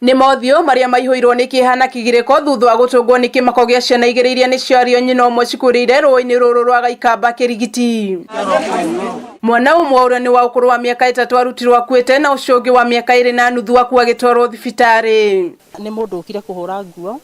Nĩ mothiũ marĩa maihũirwo nĩ kĩeha na kĩgirĩko thutha wa gũtũngwo nĩ kĩmako gĩa ciana igĩrĩ iria nĩcio ariũ a nyina ũmwe cikuĩrĩire rũĩ-inĩ rũrũ rwa Gaikamba Kĩrigiti. Mwana ũmwe ũrĩa nĩ wa ũkũrũ wa mĩaka 3 arutirwo akuĩte na ũcio ũngĩ wa mĩaka 2.5 akua agĩtwarwo thibitarĩ. Nĩ mũndũ ũkire kũhũra nguo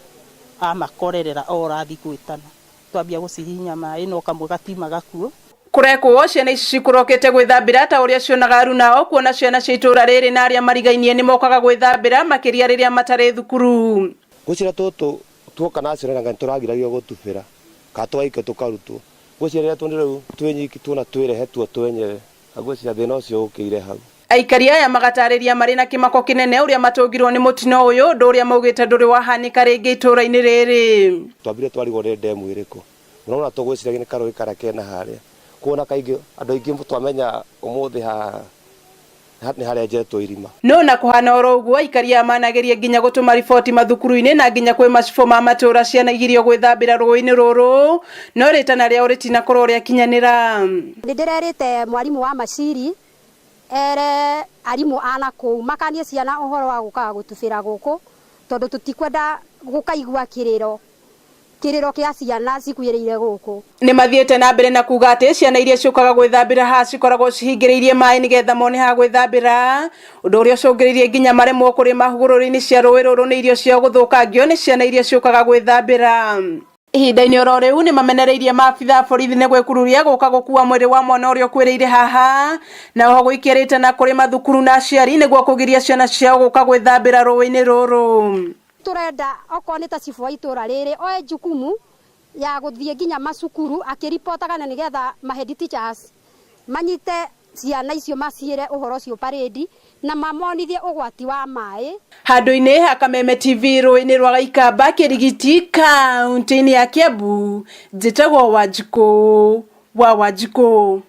amakorerera o ũrathi gwĩtana twambia gũcihihinya maĩ no kamwe gatima gakuo. Kũrekwo ciana ici cikũrokete gwĩthambĩra ta ũrĩa cionaga arunao, kuona ciana cia itũũra rĩrĩ na arĩa marigainie nĩ mokaga gwĩthambĩra makĩria rĩrĩa matarĩ thukuru. Gwĩciria tũtũ tuoka na ciana nĩ tũragiragio gũtubĩra kana tũgaikio tũkarutwo. Gwĩciria rĩrĩa tũndĩ rĩu twĩ nyiki tuona twĩrehe tuo twenyewe, na gwĩciria thĩna ũcio ũkĩire hau. Aikari aya magatarĩria marĩ na kĩmako kĩnene ũrĩa matũngirwo nĩ mũtino ũyũ, ũndũ ũrĩa maugĩte ndũrĩ wahanĩka rĩngĩ itũũra-inĩ rĩrĩ. Twambire twarigwo nĩ ndemu ĩrĩkũ, mũno mũno tũgwĩciragia nĩ karũĩ karĩa kena harĩa. Kuona kaingĩ andũ aingĩ twamenya ũmũthĩ haha nĩ harenjetwo irima. No na kũhana oro ũguo, aikari aya manageria nginya gũtũma riboti mathukuru-inĩ na nginya kwĩ macibũ ma matũũra ciana igirio gwĩthambĩra rũĩ-inĩ rũrũ, no rĩtana rĩao rĩtinakorwo rĩakinyanĩra. Nĩ ndĩrerĩte mwarimũ wa Maciri ere arimũ a nakũu makanie ciana ũhoro wa gũkaga gũtubĩra gũkũ, tondũ tũtikwenda gũkaigua kĩrĩro kĩrĩro kĩa ciana cikuĩrĩire gũkũ. Nĩ mathiĩte na mbere na kuga atĩ ciana iria ciũkaga gwĩthambĩra haha cikoragwo cihingĩrĩirie maĩ nĩgetha mone ha gwĩthambĩra, ũndũ ũrĩa ũcũngĩrĩirie nginya maremwo kũrĩma hũgũrũrũ-inĩ cia rũĩ rũrũ nĩ irio ciao gũthũkangio nĩ ciana iria ciũkaga gwĩthambĩra. Ihinda-inĩ oro rĩu nĩ mamenereirie maabitha a borithi nĩ gwĩkururia gũka gũkua mwĩrĩ wa mwana ũrĩa ũkuĩrĩire haha, na oho gũikia rĩtana kũrĩ mathukuru na aciari nĩguo kũgiria ciana ciao gũka gwĩthambĩra rũĩ-inĩ rũrũ. Tũrenda okorwo nĩ ta cibũ wa itũũra rĩrĩ oe jukumu ya gũthiĩ nginya macukuru akĩripotaga na nĩgetha ma head teachers manyite ciana icio maciĩre ũhoro ũcio parade na mamonithie ũgwati wa maĩ. Handũ-inĩ ha Kameme TV rũĩ-inĩ rwa Gaikamba Kĩrigiti kaunti-inĩ ya Kiambu, njĩtagwo Wanjikũ wa Wanjikũ.